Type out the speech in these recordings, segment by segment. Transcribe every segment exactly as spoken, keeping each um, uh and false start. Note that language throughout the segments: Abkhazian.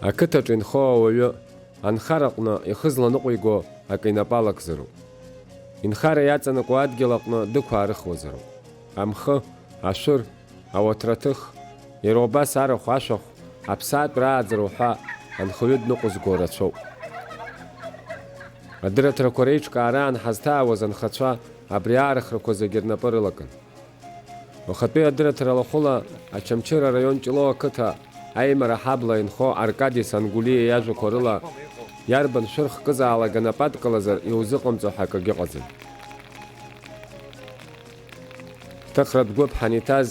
Ақыҭаҿы инхо ауаҩы анхараҟны ихы зланыҟәиго акы инапы алакзароуп. Инхара иаҵанакуа адгьыл аҟны дықәаарыхуазароуп. Амхы, ашәыр, ауаҭраҭых, иара убас арахә, ашәахә, аԥсаатә рааӡара уҳәа анхаҩы дныҟәызго рацәоуп. Адырраҭарақәа реиҿкаара аан ҳазҭаауаз анхацәа абри аарыхрақәа зегьы рнапы рылакын. Уахатәи адырраҭара лахәыла Очамчыра араион Ҷлоу ақыҭа аимара ҳабла инхо Аркади Сангулиа иажәақәа рыла, иарбан шәырхкызаалак анапы адкылазар иузыҟамҵо ҳәа акагьы ыҟаӡам. Ҳҭыхратә гәыԥ ҳаниҭаз,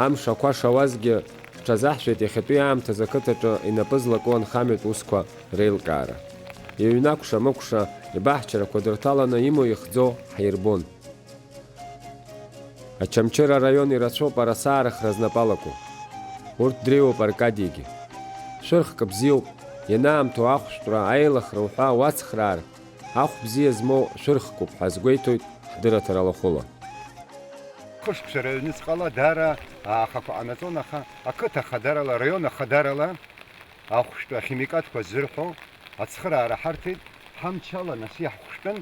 амш ақәа шауазгьы, ҳҽазаҳшәеит иахьатәи аамҭазы ақыҭаҿы инапы злаку анхамҩатә усқәа реилкаара. Иҩны акәша-мыкәша, ибаҳчарақәа дырҭаланы имоу ихӡоу ҳирбон. Очамчыра араион ирацәоуп араса аарыхра знапы алаку. Урҭ дреиуоуп Аркадигьы. Шәырхк бзиоуп, ианаамҭоу ахәшәтәра, аилыхра уҳәа уацхраар, ахә бзиа змоу шәырхкуп ҳәа азгәеиҭоит ҳдырраҭара лахәыла. Хышықәса рыҩныҵҟала даара аахақәа ҟанаҵон, аха ақыҭа ахадарала, араион ахадарала ахәшәтәы ахимикатқәа ззырҳәо ацхыраара ҳарҭеит, ҳамчала нас иаҳхәшәтәын,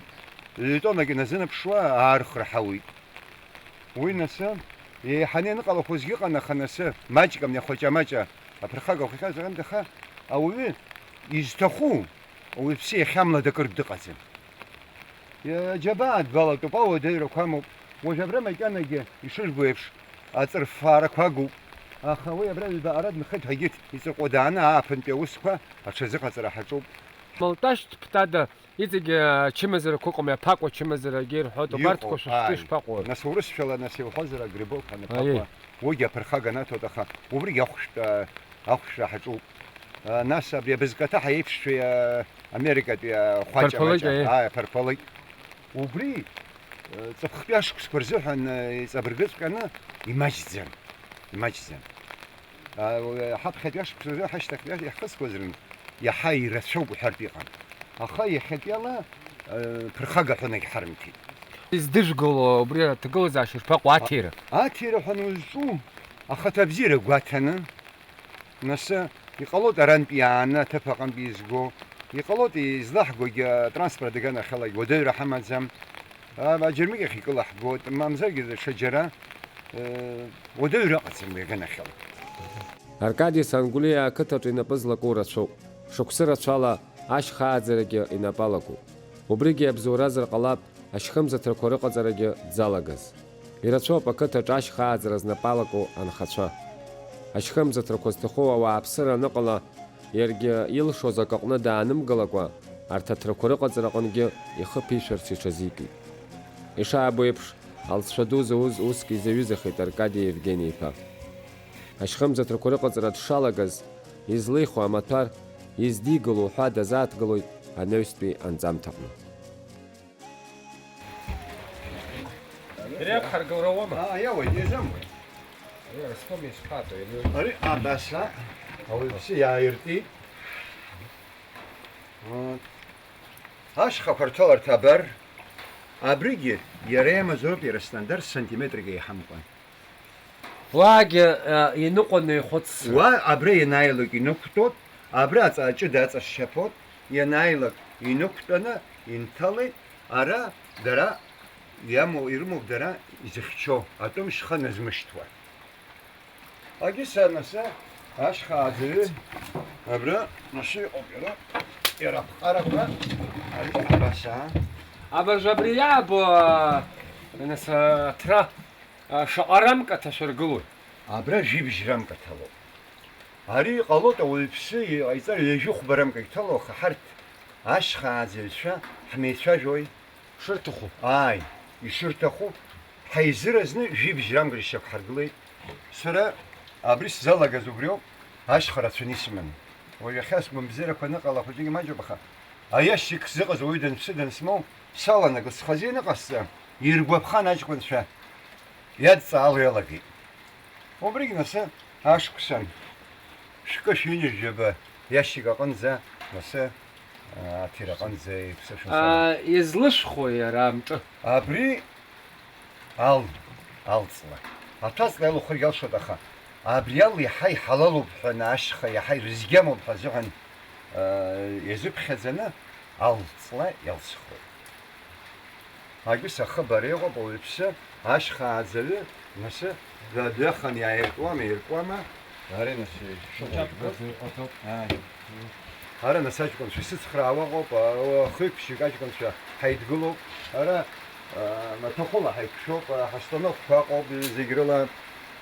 ҩ-тоннак иназынаԥшуа аарыхра ҳауит. Уи нас еиҳаны ианыҟалақәозгьы ыҟан, аха нас маҷк амни ахәаҷамаҷа аԥырхага ахәхьазаҟьан, аха ауаҩы изҭаху, ауаҩԥсы иахьамлада акыр дыҟаӡам. Иаџьабаа дбалатәуп, ауадаҩрақәа амоуп. Уажә абра макьанагьы ишыжәбо еиԥш, аҵырффаарақәа агуп. Аха уи абра ҩба ара дынхеит ҳәагьы иҵыҟәа дааны ааԥынтәи аусқәа аҽазыҟаҵара ҳаҿуп. Малташь ҭыԥҭада иҵегь ачымазарақәа ыҟами, аԥакәа ачымазарагьы ирҳәоит, абарҭқәа Иҟоуп, шәышәтәы ааи. Ишԥаҟоу? Нас урысшәала, нас илҳәозар агрибок Аиеи. Анаԥакәа, уигьы аԥырхага анаҭоит, аха убригьы ахәшәтә, ахәшәра ҳаҿуп. Нас абри абызкаҭа ҳаиеиԥшшәа Америкатәи ахәаҷа Ԥарԥалыкь, маҷ, аиеи. Ааи, аԥарԥалыкь. Убри, ҵыԥхтәи ашықәсқәа рзыҳәан иҵабыргыҵәҟьаны имаҷӡам, имаҷӡам. Ҳаԥхьатәи ашықәсқәа рзы ҳашьҭахьтәи иахысуазаргьы иаҳа ирацәоуп уҳәартә иҟан. Аха иахьатәиала ԥырхага ҳәа нагьҳарымҭеит. Издыжәгало убри аҭагылазаашьа шԥаҟоу, аҭира? Аҭира ҳәа анузҿу, ахаҭа абзиара гәаҭаны, Нас, иҟалоит арантә иааны аҭыԥ аҟынтә изго, иҟалоит излаҳгогьы атранспорт аганахьалагь уадаҩра ҳамаӡам. А, аџьармыкьахь икылаҳгоит, мамзаргьы даҽаџьара, э, уадаҩра ыҟаӡам уи аганахьала. Аркади Сангулиа ақыҭаҿы инапы злаку рацәоуп. Шықәсы рацәала ашьха ааӡарагьы инапы алакуп. Убригьы иабзоуразар ҟалап, ашьхымзаҭрақәа рыҟаҵарагьы дзалагаз. Ирацәоуп ақыҭаҿы ашьха ааӡара знапы алаку анхацәа. Ашьхымзаҭрақәа зҭаху ауааԥсыра аныҟала, иаргьы илшоз акы аҟны даанымгылакәа, арҭ аҭрақәа рыҟаҵараҟынгьы ихы ԥишәарц иҽазикит. Ишаабо еиԥш, алҵшәа ду зауз уск изаҩызахеит Аркади Евгени-иԥа. Ашьхымзаҭрақәа рыҟаҵара дшалагаз, излеихо амаҭәар, издигыло уҳәа дазааҭгылоит анаҩстәи анҵамҭаҟны. Иреиԥхаргылара уоума? Аа, иауеит, иазамуеит. Ари арасҭом ишԥаҵоу, иану? Ари абас, а, ауаҩԥсы иааиртит. Вот. Ашьхақәа рҭаларҭа абар, абригьы иара иамазоуп, иара стандарт сантиметрак еиҳамкәан. Уаагьы, а, иныҟәаны ихәыццо. Уа абра ианааилак инықәтәоуп, абра аҵаа ҷыда аҵашьшьаԥоуп, ианааилак инықәтәаны инҭалеит, ара дара иамоу, ирымоуп дара изыхьчо, атәым шьха назмышьҭуа. Агьы са, нас, ашьха ааӡаҩы абра, нас, иҟоуп иара, иара аԥҟарақәа, ари абас, аа. Абыржә абри иаабо, а, нас, а, аҭра, а, шаҟа рамк аҭашәыргылои? Абра жәибжь рамк аҭалоуп. Ари иҟалоит ауаҩԥсы иҟаиҵар ҩажәи хәба рамк иҭало, аха ҳарҭ ашьха ааӡаҩцәа ҳмеицәажәои? Шырҭаху. Ааи, ишырҭаху. Ҳаизыразны жәибжь рамк ршьақәҳаргылеит. Сара абри сзалагаз убриоуп, ашьха рацәаны исыман. Уажә иахьа сгәамбзиарақәа аныҟала хәыҷык имаҷуп, аха аиашьчик сзыҟаз уаҩы данԥсы, дансмоу, саланагоз схазы ианыҟасҵа, иргәаԥхан аҷкәынцәа иадҵаало иалагеит. Убригь нас ашықәсан шәкы шәҩынҩажәаба иашьчик аҟынӡа, нас, а, аҭира аҟынӡа иԥсышәа. А, излышәхуеи иара амҿы? Абри ал, алҵла. Аҭәаҵла иалухыргьы алшоит, аха абри ал иаҳа иҳалалуп ҳәа, ашьха иаҳа ирызгьамоуп ҳәа азыҳәан Иазыԥхьаӡаны алҵла иалсхуеит. Агьыс ахыбара иҟоуп, ауаҩԥсы ашьха ааӡаҩы, нас, дҩахан иааиртуама, иртуама? Ара, нас, ишыҟоу ижәбоит. Ара, нас, аҷкәынцәа исыцхраауа ыҟоуп, а, хҩык-ԥшьҩык аҷкәынцәа ҳаидгылоуп. Ара, а, маҭәахәыла ҳаиқәшәоуп, а, ҳастанокқәа ыҟоуп, зегь рыла.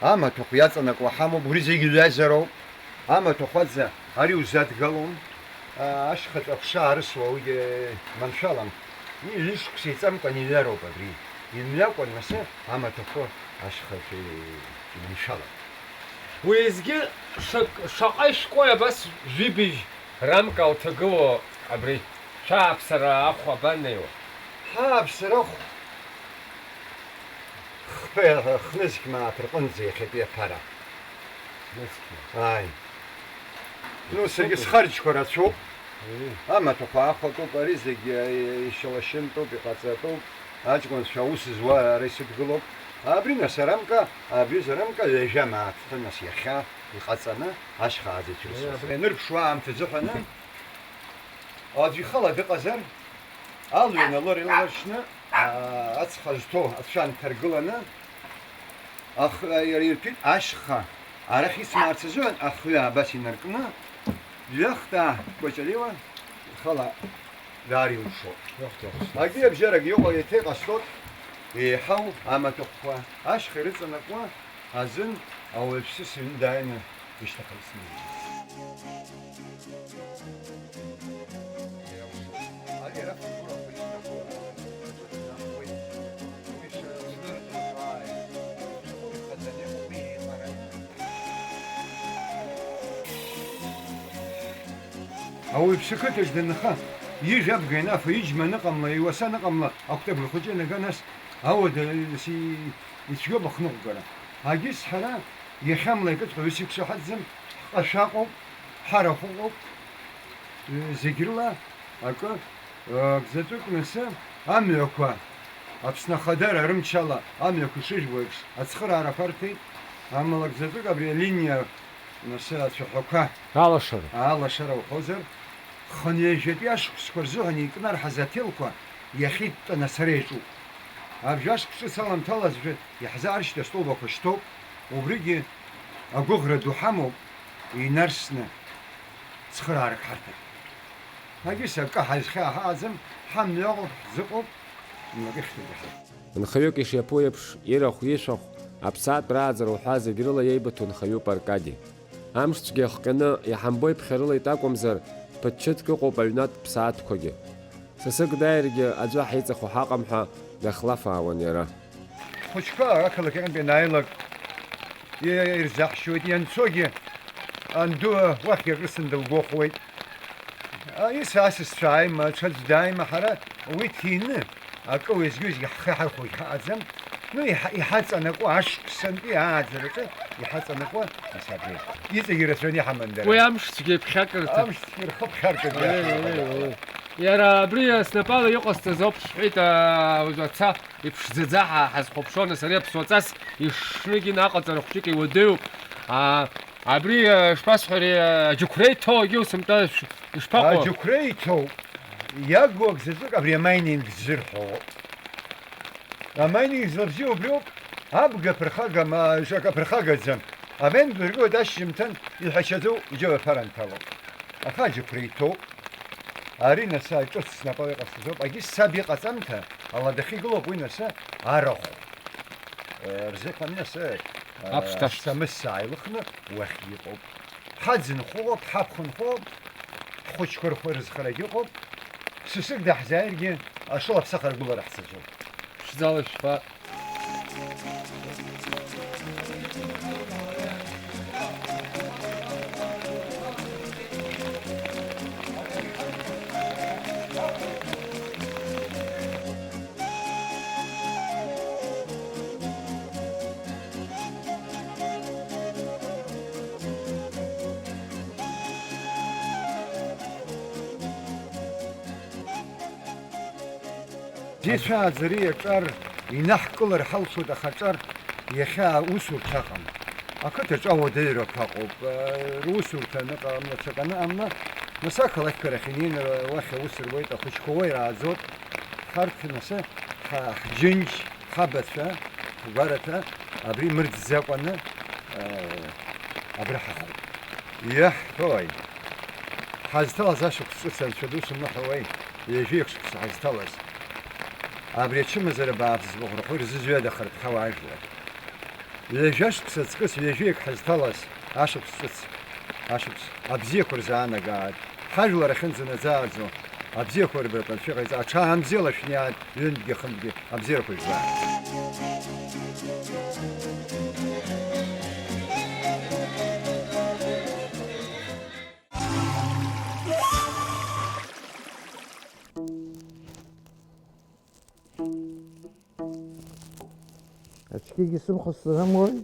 Амаҭәахә иаҵанакуа ҳамоуп, уи зегьы ҩазароуп. Амаҭәахә аӡа ари узадгалом. А, ашьхаҿы аԥша аарысуа уигьы маншәалам. Ҩышықәса иҵамкәан иҩароуп абри. Имҩакәан, нас, амаҭәахә ашьхаҿы иманшәалам. Уеизгьы шак-, шаҟа ишәкуеи абас жәибжь рамка лҭагылоу абри? Шәааԥсара ахә абанеиуа? Ҳааԥсара ахә хԥа-, хнызқь мааҭ рҟынӡа иахьатәи аԥара. Хнызқь мааҭ. Ааи. Ну, саргьы схарџьқәа рацәоуп. Ыы. Амаҭәақәа аахәатәуп, ари зегьы ишьалашьынтәуп, иҟаҵатәуп. Аҷкәынцәа аус зуа ара исыдгылоуп. Абри нас арамка, абри зарамка ҩажәа мааҭ нас иахьа иҟаҵаны ашьха ааӡаҩцәа рысуеит. Ианырԥшуа аамҭазы ҳәаны, аӡә ихала дыҟазар, алҩа налырыларшьны, аа, ацха зҭоу ацәа нҭаргыланы, ах-, иара ирҭәит ашьха арахь исмаарц азыҳәан, ахҩа абас инаркны, дҩахҭаа Кәаҷалиуа ихала даарылшоит. Акгьы абжьарак иҟоу еиҭа иҟасҵоит, еиҳау амаҭәахәқәа ашьха ирыҵанакуа азын ауаҩԥсы сыҩны дааины ишьҭахьҟа исымоуп. Ауаҩԥсы қыҭаҿ данха, ижә абга ианафо, иџьма аныҟамла, иуаса аныҟамла, акәтаӷь хәыҷы ианага, нас ауада си-, ицәгьоуп ахныҟәгара. Агьыс ҳара иахьа млакьыҵәҟьа ус иқәшаҳаҭӡам, ҳҟашәаҟоуп, ҳарахә ыҟоуп, зегь рыла акы, акзаҵәык, нас амҩақәа, Аԥсны Ахадара рымчала амҩақәа ишыжәбо еиԥш, ацхыраарақәа рҭеит, амала акзаҵәык абри алиниа, нас ацәаҳәақәа алашара, алашара уҳәозар, хынҩажәатәи ашықәсқәа рзыҳәан икнарҳаз аҭелқәа иахьа иттәаны ацара иаҿуп. Абжьашықәс ҿыц аламҭалазшәа иаҳзааршьҭит астолбақәа шьҭоуп, убригьы агәыӷра ду ҳамоуп, инарсны цхыраарак ҳарҭар. Агьыс акы ҳазхьаа ҳаҟаӡам, ҳамҩа ыҟоуп, ҳзыҟоуп, млакьыхьтәгьы ҳаҟоуп. Нхаҩык ишиаԥу еиԥш, ирахә, ишәахә, аԥсаатә рааӡара уҳәа зегь рыла иеибыҭоу нхаҩуп Аркади. Амшцәгьа хҟьаны, иҳамбо иԥхьарылеит акәымзар, ԥыҭчыҭк ыҟоуп аҩнатә ԥсаатәқәагьы. Сасык дааиргьы аӡәы ҳаиҵахо ҳаҟам ҳәа дахлафаауан иара. Ҳхәыҷқәа ақалақь аҟынтә ианааилак, и-, ирзаҳшьуеит, ианцогьы анду уахьгьы акрысын дылгәахәуеит. А, ис-, асасцәа ааима, ҽаӡә дааима, ҳара уи ҭины, акы уеизгьы-уеизгьы ҳхы иҳархәогь ҳаҟаӡам. Ну, иҳа-, иҳаҵанакуа, ашықәсантәи ааӡараҿы иҳаҵанакуа, нас абри. Иҵегьы ирацәаны иҳаман дара. Уи амшцәгьа иԥхьакырҭа. Амшцәгьа рхы ԥхьаркыртә. Уи, уи, уи. Иара абри снапала иҟасҵаз ауп сҳәеит, а, уажә аца иԥшӡаӡа ҳа-, ҳазхәаԥшуа, нас ари аԥсуаҵас ишшныгьы аҟаҵара хәҷык иуадаҩуп. А, абри, а, шԥасҳәари, а, аџьықәреи ҭоугьы усымтәа ш-, ишԥаҟоу? Аџьықәреи иҭоу иагу акзаҵәык абри амайнинг ззырҳәо. Амайнинг злабзиоу убриоуп, абга ԥырхагам, а, акы ԥырхагаӡам. Авен дыргоит ашьжьымҭан иҳәашьаӡоу иџьабаԥара нҭалоуп. Аха аџьықәреи иҭоуп. Ари нас ҿыц снапала иҟасҵаз ауп. Агьыс саб иҟаҵамҭа аладахьы игылоуп уи нас арахә. Э, рзыҳәан нас, э, аԥшҭа, самыс ааилыхны уахь иҟоуп. Ҳаӡынхоуп, ҳаԥхынхоуп, ҳхәыҷқәа рхәы рызхарагь ыҟоуп. Сасык даҳзааиргьы ашыла аԥсахара гәылара ҳцаӡом. Ԥшӡала шәфа. Ди цәааӡара иаҿар инаҳкылар ҳалшоит, аха аҿар иахьа усурҭа ыҟам. Ақыҭаҿы ауадаҩрақәа ыҟоуп, русурҭа аныҟамла, ҽак аныҟамла, Нас ақалақьқәа рахь инеины уахь аус руеит, ахәыҷқәа уа ирааӡоит. Ҳарҭ нас ҳа-, ҳџьынџь, ҳабацәа, ҳгәараҭа абри мырӡӡакәаны, э, абра ҳахуп. Иаҳҳәои? Ҳазҭалаз ашықәс ҿыц анцәа ду сымҳәауеи, ҩажәеихшықәса ҳазҭалаз. Абри ачымазара бааԥс зыӡбахә рахәы ирзызҩадахартә ҳауаажәлар. Ҩажәа шықәса ҵкыс ҩажәеик ҳазҭалаз ашықәс ҿыц, ашықәс абзиақәа рзаанагааит, ҳажәлар ахьынӡанаӡааӡо, абзиақәа рбаратәы анцәа иҟаиҵа, аҽаанбзиала шәниааит, ҩынтәгьы хынтәгьы абзиарақәа жәбааит. Аҽгьы сымхо сзыҳамои?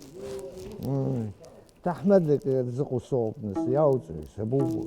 Мм. Ҭаҳмадак рзыҟоу соуп, нас, иауҵуеи, сабубо?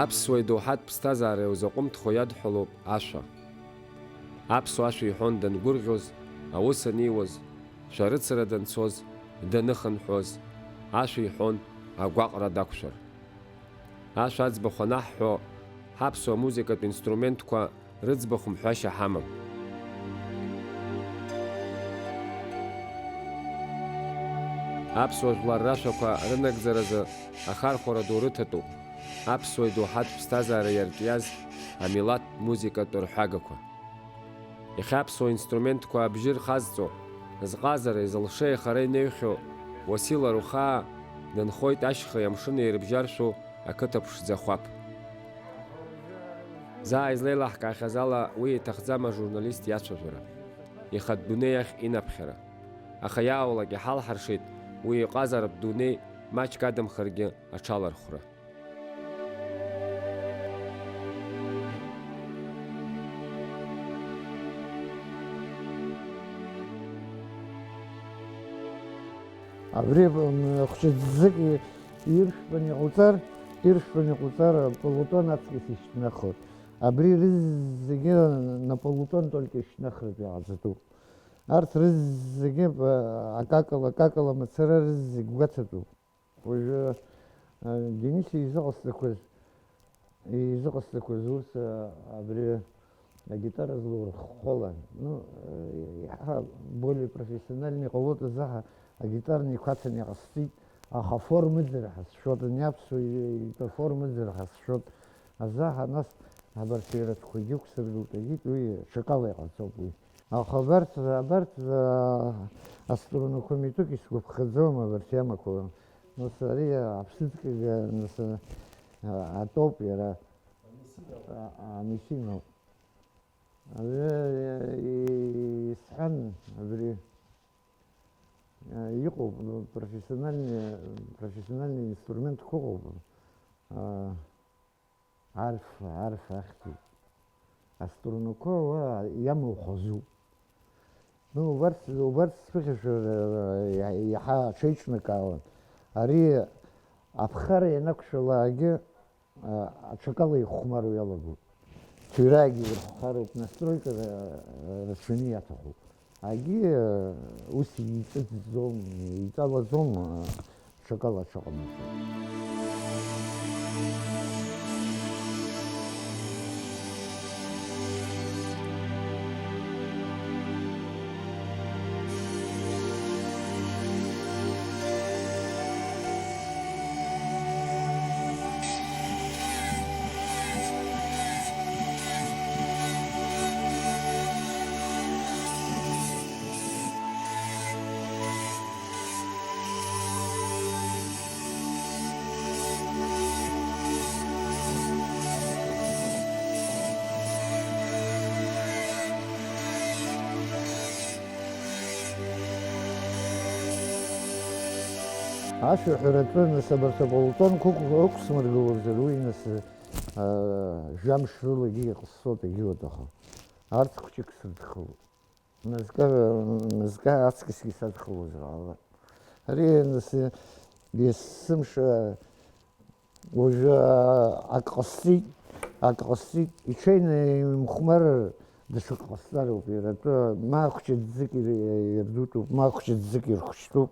Аԥсуа идоуҳатә ԥсҭазаара иузаҟәымҭхо иадҳәалоуп ашәа. Аԥсуа ашәа иҳәон дангәырӷьоз, аус аниуаз, шәарыцара данцоз, даныхынҳәуаз, ашәа иҳәон агәаҟра дақәшәар. Ашәа аӡбахә анаҳҳәо, ҳаԥсуа музыкатә инструментқәа рыӡбахә мҳәашьа ҳамам. Аԥсуа жәлар рашәақәа рынагӡаразы ахархәара ду рыҭатәуп аԥсуа идоуҳатә ԥсҭазаара иарҿиаз амилаҭтә музыкатә рҳәагақәа. Иахьа аԥсуа инструментқәа абжьы рхазҵо, зҟазара, изылшеи ахара инеихьоу Уасил Арухаа дынхоит ашьхеи амшыни ирыбжьаршәу ақыҭа ԥшӡа Хәаԥ. Заа излеилаҳкаахьаз ала, уи иҭахӡам ажурналист иацәажәара, ихатә дунеи ахь инаԥхьара. Аха иаауалак иҳалҳаршеит уи иҟазаратә дунеи маҷк адамхаргьы аҽалархәра. Абри, м, хәҷы ӡӡык и-, иршәпан иҟауҵар, иршәпан иҟауҵар, Плутон аҵкыс ишьҭнахуеит. Абри рызегьы на Плутон только ишьҭнахратәы иҟаҵатәуп. Арҭ рызегьы, а, акакала, акакала мацара рызегь гәаҭатәуп. Уажәы, а, Денис изыҟасҵақәаз, изыҟасҵақәаз ус, а, абри агитара злоу рххәалан. Ну, а, иаҳа более профессиональный ҟалоит азаҳа агитарный қәацаны иҟасҵеит, аха формаӡара ҳазшәоит, ани аԥсуа итәа формаӡара ҳазшәоит. Азаҳа нас абарҭ иаратәқәагьы ықәсыргылт, иҳәит, уи ҽакала иҟаҵоуп уи. Аха абарҭ, абарҭ, а, аструнақәа митәык исгәаԥхаӡом, абарҭ иамақәа. Нас ари аԥсыӡкыга, нас, а, атәоуп иара. А, а, Амисиноуп. Ари, и-, исҳәан, абри, а, иҟоуп, профессиональный, профессиональный инструментқәа ыҟоуп. А, Арф, арф ахьӡуп. Аструнақәа уа иамоухәазу. Ну, убарҭ, убарҭ сԥыхьашәар, иа-, иаҳа аҽеиҿнакаауан. Ари аԥхара ианақәшәалакгьы, а, аҽакала ихәмаруа иалагоит. Ҭыҩраагьы ирхәхароуп, настройка, а, рацәаны иаҭахуп. Агьи, ус иҵыҵӡом, иҵалаӡом, ҽакала аҽаҟанаҵо. Ашәаҳәаратәы, нас, абарҭ аполотонқәа ықә-, ықәсмыргылозар, уи, нас, аа, жәамш рылагьы иҟасҵоит, егьиуеит, аха арҭ хәҷык срыдхалоит. Мызкы, мызкы аҵкысгьы садхалозар ҟалап. Ари, нас, есымша уажәы, аа, ак ҟасҵеит, ак ҟасҵеит, иҽеины имхәмарыр даҽак ҟасҵароуп, иара атәы, ма хәҷы ӡык ир-, ирдутәуп, ма хәҷы ӡык ирхәҷтәуп.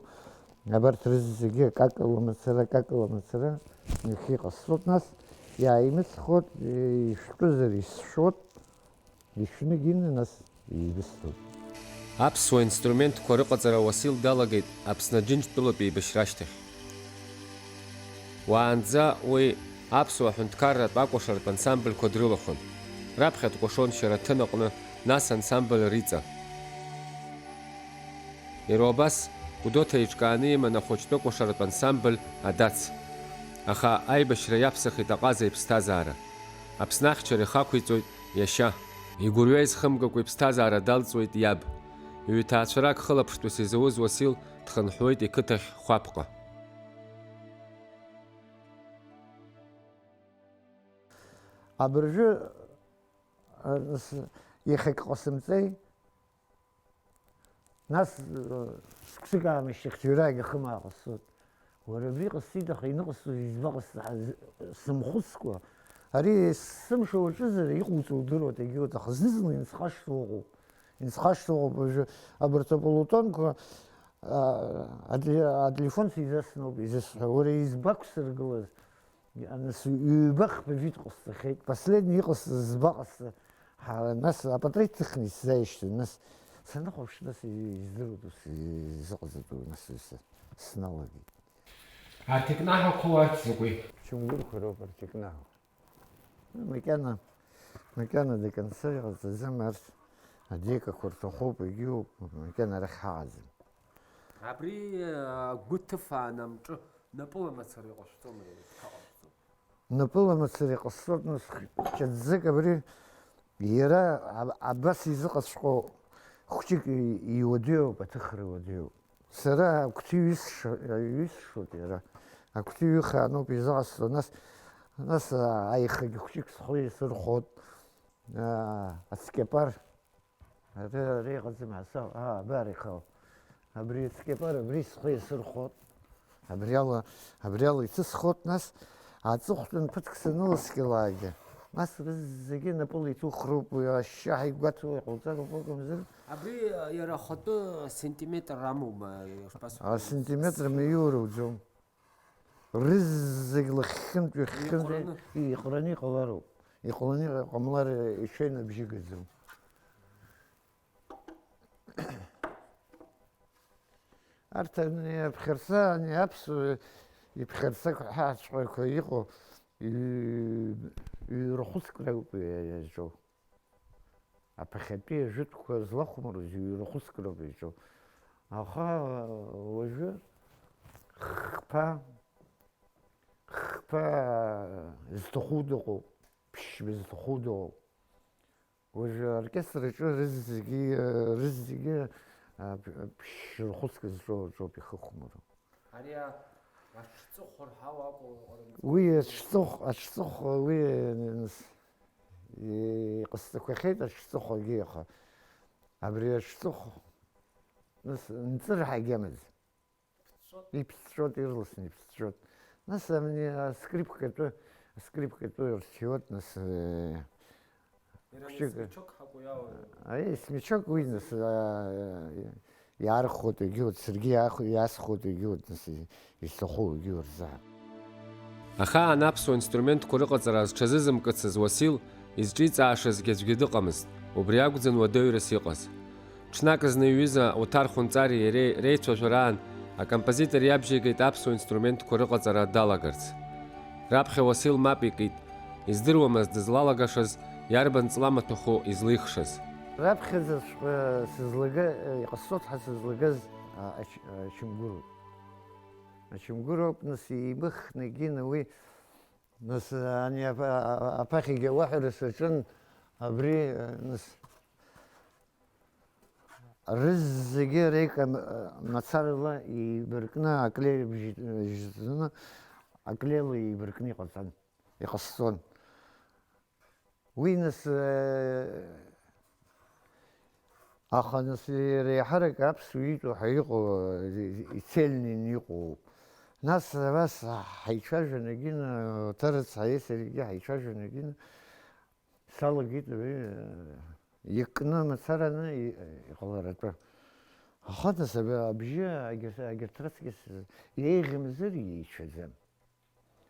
Абарҭ рызегьы акакала мацара, акакала мацара, иахьа иҟасҵоит, нас, иааимысхуеит, ишәтәызар исшәоит. Ишәны гьины, нас, еибысҭоит. Аԥсуа инструментқәа рыҟаҵара Уасил далагеит Аԥсны Аџьынџьтәылатә еибашьра ашьҭахь. Уаанӡа уи аԥсуа ҳәынҭқарратә акәашаратә ансамбльқәа дрылахәын. Раԥхьа дкәашон Шьараҭын аҟны, нас ансамбль Риҵа. Иара убас Гәдоуҭа еиҿкааны иман ахәыҷтәы кәашаратә ансамбль Адац. Аха аибашьра иаԥсахит аҟаза иԥсҭазаара. Аԥсны ахьчара ихақәиҵоит иашьа. Игәырҩа изхымгакәа иԥсҭазаара далҵуеит иаб. Иҩҭаацәарак хылаԥштәыс изауз Уасил дхынҳәуеит иқыҭахь Хәаԥҟа. Абыржәы, а, с-, иахьак ҟасымҵеи, нас, а, шықәсык аамышьҭахь џьара агьахым ааҟасҵоит. Уара абри ҟасҵеит, аха ианыҟасҵоз избаҟасҵа ҳаз-, сымхәыцкәа. Ари есымша уаҿызар, иҟауҵо удыруеит, егьиуеит, аха зны-зынла инцхашҭуа ыҟоуп. Инцхашҭуа ыҟоуп уажәы абарҭ аполотонқәа, а, ателе-, ателефон сизасноуп изысҳәа. Уара избақәсыргылаз? Нас ҩба-хԥа вид ҟасҵахьеит. Последний иҟасҵаз збаҟасҵа. Ҳа, нас апатреҭ ҭыхны исзааишьҭын, нас саныхәаԥш, нас издыруеит ус изыҟаҵатәу, нас ус сналагеит. Арҭ икнаҳақәоу арҭ закәи? Чунгурқәа роуп арҭ икнаҳау. Макьана, макьана до конца иҟаҵаӡам арҭ, адекақәа рҭахуп, егьиуп, макьана арахь ҳаҟаӡам. Абри, э, агәы ҭыфаан амҿы напыла мацара иҟашәҵома, иҭаҟашәҵо? Напыла мацара иҟасҵоит, нас, ҷыдӡык абри, иара аб-, абас изыҟаҵәҟьоу хәҷык и-, иуадаҩуп, аҭыхра уадаҩуп. Сара агәҭы ҩысша-, ҩысшоит иара. Агәҭы ҩыхаануп изыҟасҵо, нас, нас, а, аихагьы хәҷык схы иасырхәоит, а, ацқьапар. Ара, ара иҟаӡам, аса, аа, абар ихала. Абри ацқьапара, абри схы иасырхәот. Абри ала, абри ала иҭысхот, нас, аҵыхәтәан ԥыҭк саныласкьалакгьы, нас рызегьы напыла иҭухроуп, уи ашьшьаҳәа игәаҭо иҟауҵароуп, акәымзар. Абри, иара ахатәы сантиметр амоума, ишԥасҳәо? А, сантиметр миура уӡом. Рызегь лахьынтә ҩахьынтә иҟәраны? Иҟәраны иҟалароуп. Иҟаланы иҟа-, ҟамлар иҽеим абжьы гаӡом. Арҭ ани аԥхьарца, ани аԥсуа иԥхьарцақәа ҳәаҵәҟьақәа иҟоу, ҩ-, ҩ-, рахәыцк роуп иа-, иазҿу. Аԥахьатәи ажәытәқәа злахәмаруаз ҩ-, рахәыцк роуп иаҿу. Аха уажәы хԥа, хԥа зҭаху дыҟоуп, ԥшьба зҭаху дыҟоуп. Уажәы аоркестр аҿы рызегьы, рызегьы, а, ԥшь рахәыцк зҿоу аҿоуп ихыхәмару. Ари а-, аҽҵыхәа рҳауа акәу, ҟарымҵыхәа? Уи аҽҵыхә, аҽҵыхәа уи, нас, иҟасҵақәахьеит аҽҵыхәагьы, аха абри аҽҵыхә, нас, нҵыраҳагьы амаӡам. Иԥсҵәот? Иԥсҵәот, ирласны иԥсҵәот. Нас ани аскрипкатәы, аскрипкатәы рҭиуеит, нас, э, Иара хәҷык. Смычок ҳакәу иалоу? Аи, смычок уи, нас, а, иаархәоит, егьиуеит, саргьы иаах-, иаасхәоит, егьиуеит, нас, и-, исҭаху, егьиуеит рзаҳа. Ахаан аԥсуа инструментқәа рыҟаҵара зҽазызымкыцыз Уасил, изҿиҵаашазгьы аӡәгьы дыҟамызт, убри акәӡан уадаҩрас иҟаз. Ҽнак зны иҩыза Оҭар Хәынҵари иареи реицәажәараан, акомпозитор иабжьеигеит аԥсуа инструментқәа рыҟаҵара далагарц. Раԥхьа Уасил мап икит, издыруамызт дызлалагашаз, иарбан ҵла маҭәахәу излихшаз. Раԥхьаӡаҵәҟьа сызлага-, иҟасҵоит ҳәа сызлагаз, а, ач-, ачамгәыроуп. Ачамгәыроуп, нас, еибыхны егьины уи, нас, ани аԥа-, а-, аԥахьагьы ауаҳәара саҿын, абри, нас, рызегьы реика м-, мацарала еибаркны, аклеи бжь-, бжьӡаны, аклеила еибаркны иҟаҵан, иҟасҵон. Уи нас, э, аха нас иара еиҳарак аԥсуа иитәу ҳәа иҟоу, э, ицельныйны иҟоуп. Нас абас ҳаицәажәан егьины, Ҭарыц ҳаи саргьы ҳаицәажәан егьины, салагеит уи, э, икны мацараны и-, иҟаларатәы. Аха нас аб-, абжьы агьырҭ-, агьырҭ рыцкьыс еиӷьымзар иеицәаӡам.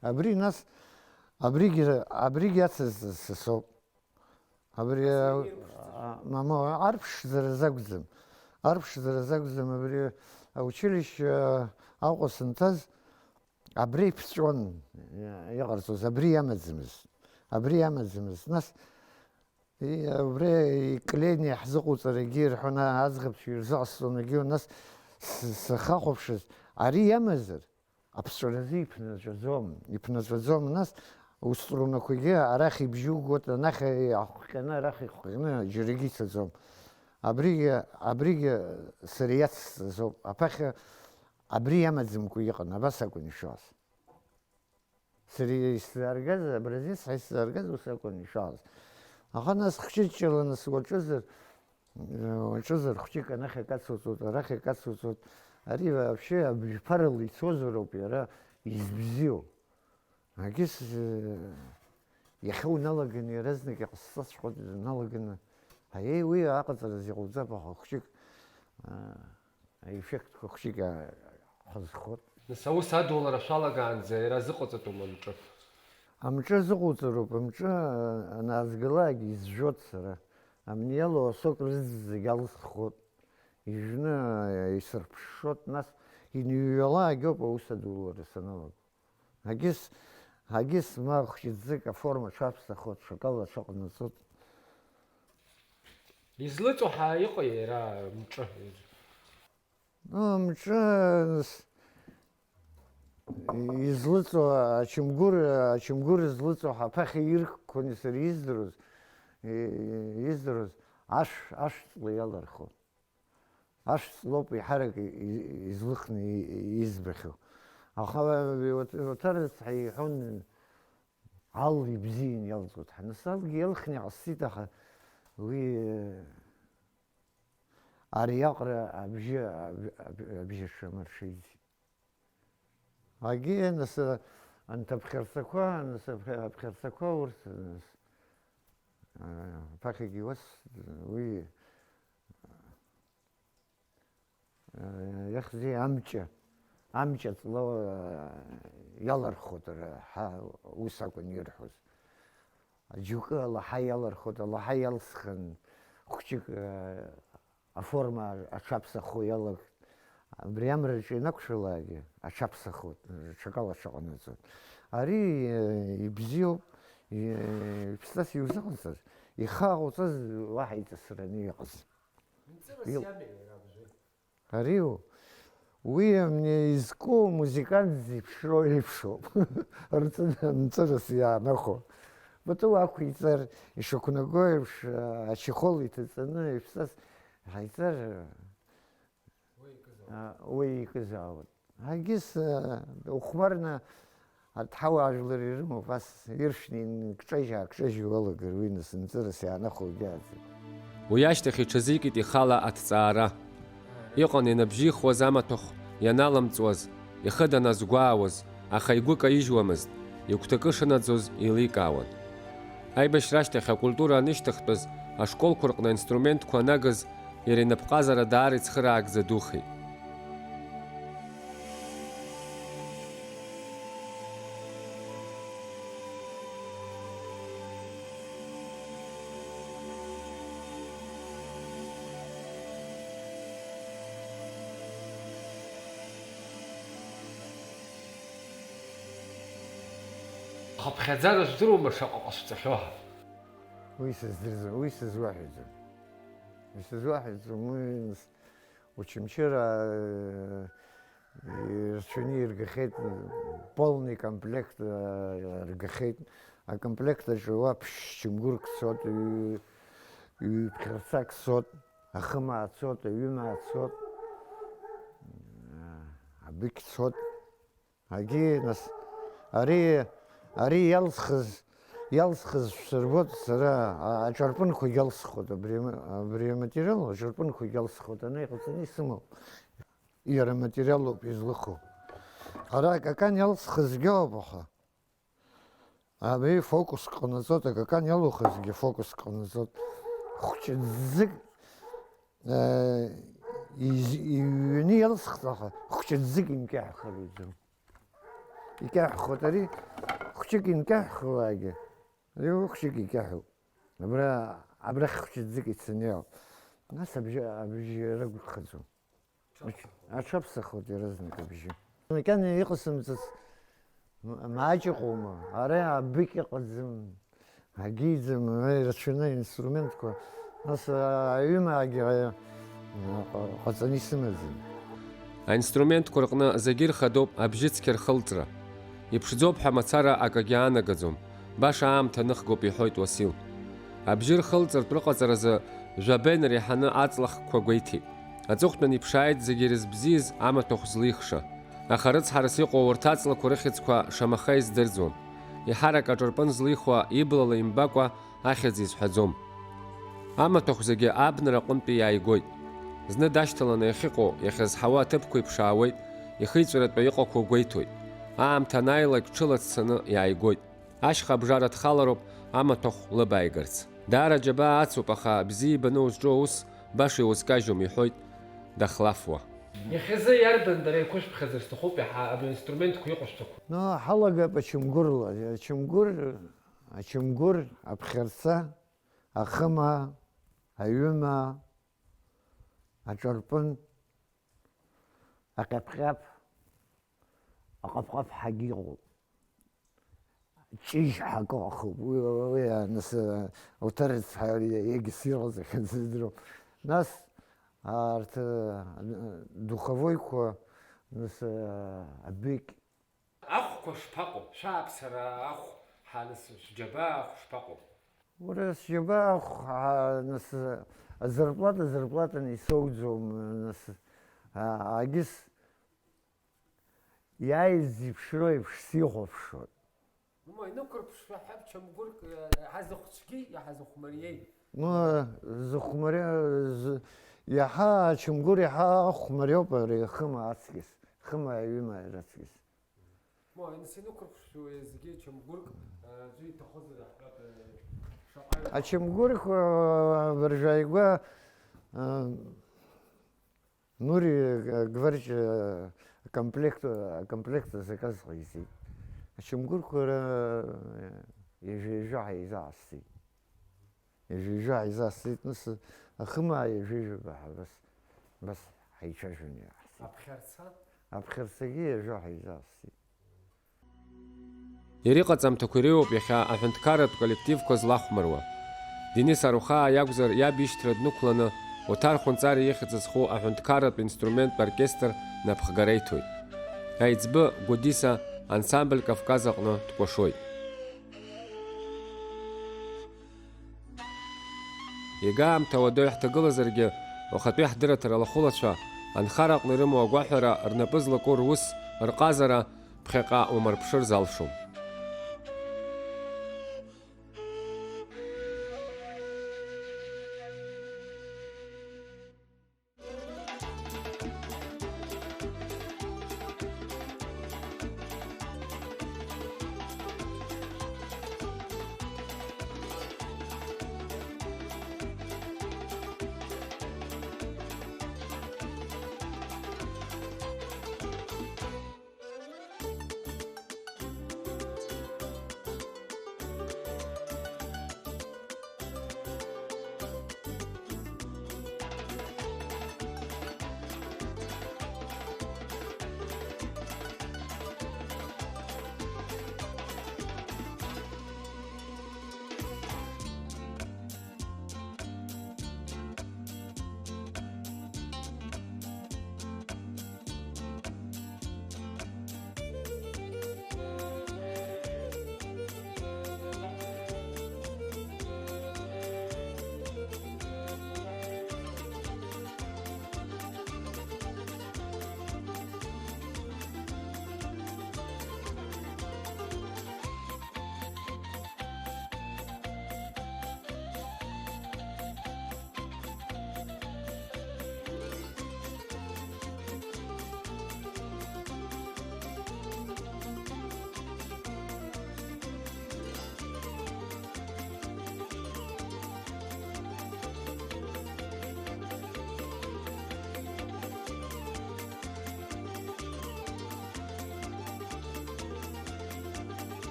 Абри нас, абригьы, абригьы ацыз сасоуп. Абри, а, мама, арԥшӡара закәӡам. Арԥшӡара закәӡам, абри аучилишьче Аҟәа санҭаз, абри иԥҵәон иҟарҵоз, абри иамаӡамызт. Абри иамаӡамызт. Нас, и-, абри иклеины иаҳзыҟоуҵарагьы ирҳәон, а-, аӡӷабцәа ирзыҟасҵон, егьи, нас с-, сахахәаԥшыз, ари иамазар, аԥҵәаразы иԥнаҵәаӡом, иԥнаҵәаӡом, нас уструнақәагьы арахь ибжьы угоит, анахь иаахҟьаны, арахь ихҟьаны џьарагьы ицаӡом. Абригьы, абригьы сара иацсҵазоуп. Аԥахьа абри иамаӡамкәа иҟан, абас акәын ишыҟаз. Сара исзааргаз, абразец ҳәа исзааргаз ус акәын ишыҟаз. Аха нас хәҷыҷҷала нас уаҿызар, уаҿызар хәҷык анахь акы ацуҵоит, арахь акы ацуҵоит. Ари вообще абжьԥарала ицозароуп иара избзиоу. Агьыс, э, иахьа уналаганы, иаразнак иҟасҵаҵәҟьоит уналаганы. Аиеи, уи аҟаҵараз иҟауҵап, аха хәҷык, э, аеффектқәа хәҷык, э, ҳазхоит. Нас аус адулара шәалагаанӡа иара зыҟаҵатәума амҿы? Амҿы азыҟауҵароуп, амҿы, э, анаазгалак изжәуеит сара. Амни иалоу асок рызегь алысхуеит. Ижәны, э, исырԥшшоит, нас иныҩҩалакгьоуп аус адулара саналага. Агьыс, агьыс ма хәҷыӡык аформа ҽаԥсахуеит, ҽакала ҽаҟанаҵоит. Излыҵуа ҳәа иҟои иара мҿы? Ну, мҿы с-, излыҵуа, ачамгәыр, ачамгәыр излыҵуа ҳәа аԥахьа иркқәаны сара издыруаз, и-, издыруаз ашә, ашәҵла иалархуан. Ашәҵлоуп еиҳарак и-, и-, излыхны и-, избахьоу. Аха уаҭарыцҳа иҳәон, ал ибзиан иалҵуеит ҳәа. Нас алгьы иалхны иҟасҵеит, аха уи, э, ари аҟара абжьы, аб-, аб-, абжьы шамыршеит. Агьи, нас, анҭ аԥхьарцақәа, нас аԥхьа-, аԥхьарцақәа урҭ, нас, а, аԥахьагьы уас, уи, а, иахьзи амҷа, амҷа ҵла, а, иалархот, ра-, ҳа, ус акәын ирҳәоз. Џьоукы алаҳа иалархот, алаҳа иалсхын, хәҷык, а, аформа аҽаԥсахо иалагт. Абри амраҿы ианақәшәалакгьы аҽаԥсахуеит, ҽакала аҽаҟанаҵоит. Ари, э, ибзиоуп, э, иԥсас иузыҟаҵаз, ихы аҟауҵаз уаҳа иҵысраны иҟаз. Мҵырас Ил- иамеи иара абжеи? Ариу, уи амни изку музыкант зеиԥшроу еиԥшоуп. Рҵы-, мҵырас иаанахәо. Пату ақәиҵар, ишықәнаго еиԥш, э, ачехол иҭаҵаны иԥсас ҳаиҵар, а, уи икызаауеит. Агьыс, а, ухәмарны аҭҳауа ажәлар ирымоуп, ас иршәны инкҿажьаа-кҿажьуа уалагар, уи нас мҵырас иаанахәогьы аӡам. Уи ашьҭахь иҽазикит ихала аҭҵаара. Иҟан ианыбжьихуаз амаҭәахә ианалымҵуаз, ихы даназгәаауаз, аха игәы каижьуамызт, игәҭакы шынаӡоз еиликаауан. Аибашьра ашьҭахь акультура анышьҭыхтәыз ашколқәа рҟны аинструментқәа анагыз, иара инапҟазара даара ицхыраагӡа духеит. Хыԥхьаӡара жәдыруама шаҟа ҟашәҵахьоу ҳәа? Уи сыздырӡом, уи сызуаҳәаӡом. Исызуаҳәаӡом, уи с-, Очамчыра, э, ирцәаны иргахьеит, полный комплект, э, ргахьеит. Акомплект аҿы уа ԥшь-чамгәырк цот, ҩ-, ҩ-ԥхьарцак цот. Ахымаа цот, аҩымаа цот, абыкь цот. Агьи, нас, ари, ари иалсхыз, иалсхыз шәсырбот сара, а-, аҿарпынқәагь алсхуеит, абри ама-, абри аматериал аҿарпынқәагь алсхуеит, ана иҟаҵаны исымоуп. Иара аматериалоуп излыху. Ара акакан иалсхызгьы ауп, аха. Абри фокус ҟанаҵоит, акакан иалухызгьы фокус ҟанаҵоит. Хәҷы ӡык, э, из-, иҩны иалсхит, аха хәҷы ӡык инкьаҳәхар уӡом. Икьаҳәхоит ари, хәҷык инкьаҳәхлакгьы, ари хәҷык икьаҳәуп. Абра, абрахь хәҷы ӡык ицаны иауп. Нас абжьы, абжьы рагәыгхаӡом. Аҽаԥсахуеит иаразнак абжьы. Макьана иҟасымҵац м-, маҷ ыҟоума? Ара абыкь ыҟаӡам, агьиӡам, ара ирацәаны аинструментқәа, нас, а, аҩымаагьы, а, ҟа-, ҟаҵаны исымаӡам. Аинструментқәа рҟны зегьы ирхадоуп абжьыцқьа рхылҵра. Иԥшӡоуп ҳәа мацара акагьы аанагаӡом. Баша аамҭа аныхгоуп, иҳәоит Уасил. Абжьы рхылҵыртә рыҟаҵаразы жәабеи нареиҳаны аҵлахкқәа гәеиҭеит. Аҵыхәтәан иԥшааит зегьы ирызбзиаз амаҭәахә злихша. Аха рыцҳарас иҟоу урҭ аҵлақәа рыхьӡқәа шамаха издырӡуам. Еиҳарак аҿырпын злихуа иблала имбакәа ахьӡ изҳәаӡом. Амаҭәахә зегьы абнара аҟынтәи иааигоит. Зны дашьҭаланы иахьыҟоу, иахьазҳауа аҭыԥқәа иԥшаауеит, ихиҵәаратәы иҟақәоу гәеиҭоит. Аамҭа анааилак ҽыла дцаны иааигоит. Ашьха абжара дхалароуп амаҭәахә лыбааигарц. Даара џьабаа ацуп, аха бзиа ибаны узҿу аус баша иузкажьуам, иҳәоит дахлафуа. Иахьазы иарбан дара еиқәышәԥхьаӡар сҭахуп иаҳа абри аинструментқәа иҟашәҵақәа? Ну, ҳалагап ачамгәырла, ачамгәыр, ачамгәыр, аԥхьарца, ахымаа, аҩымаа, аҿарпын, аҟьаԥ-ҟьаԥ, аҟаԥ-ҟаԥ ҳәагьы ыҟоуп. Ҷыжь ҳәа акы ыҟоуп. Уи, уи, уи, а, нас, а, уҭарыцҳа, иагьыс иҟаҵахьаз сыздырам. Нас, а, арҭ, а, духовойқәа, нас, а, абыкь. Ахәқәа шԥаҟоу? Шәааԥсара ахә, ҳа, нас, шәџьабаа ахә шԥаҟоу? Уара сџьабаа ахә, а, нас, а, азарплата, азарплатаны исоуӡом, нас, а, агьыс. Иааиз зеиԥшроу еиԥш сихәаԥшуан. Ума, инықәырԥшшәа ҳәа чамгәырк, э, иаҳа зыхәцәгьеи, иаҳа зыхәмариеи? Ну, зыхәмариа-, зы-, иаҳа ачамгәыр иаҳа ахәмариоуп ари ахыма аҵкьыс, хыма аҩыма раҵкьыс. Ума, иныс инықәырԥшшәа уеизгьы чамгәырк, э, аӡәы иҭахозар аҳәап, э, шаҟа. Ачамгәырқәа, э, абыржәы ааигәа, э, Нури, э, Гварч, э, комплект, э, комплект заказ ҟаиҵеит. Ачамгәырқәа ра-, ҩажәа-ҩажәа ҳаизаасҵеит. Ҩажәа-ҩажәа ҳаизаасҵеит, нас ахымаа ҩажәа-ҩажәа баҳа, бас, бас ҳаицәажәон иаҳҵеит. Аԥхьарца? Аԥхьарцагьы ҩажәа ҳаизаасҵеит. Иара иҟаҵамҭақәа иреиуоуп иахьа аҳәынҭқарратә коллективқәа злахәмаруа. Денис Арухаа иакәзар, иаб ишьҭра днықәланы, Оҭар Хәынҵариа ихьӡ зху аҳәынҭқарратә инструментә оркестр напхгара иҭоит. Аиҵбы Гәдиса ансамбль Кавказ аҟны дкәашоит. Иага аамҭа уадаҩ ҳҭагылазаргьы, уахатәи ҳдырраҭара лахәылацәа, анхара аҟны ирымоу агәаҳәара рнапы злаку рус, рҟазара, ԥхьаҟа умырԥшыр залшом.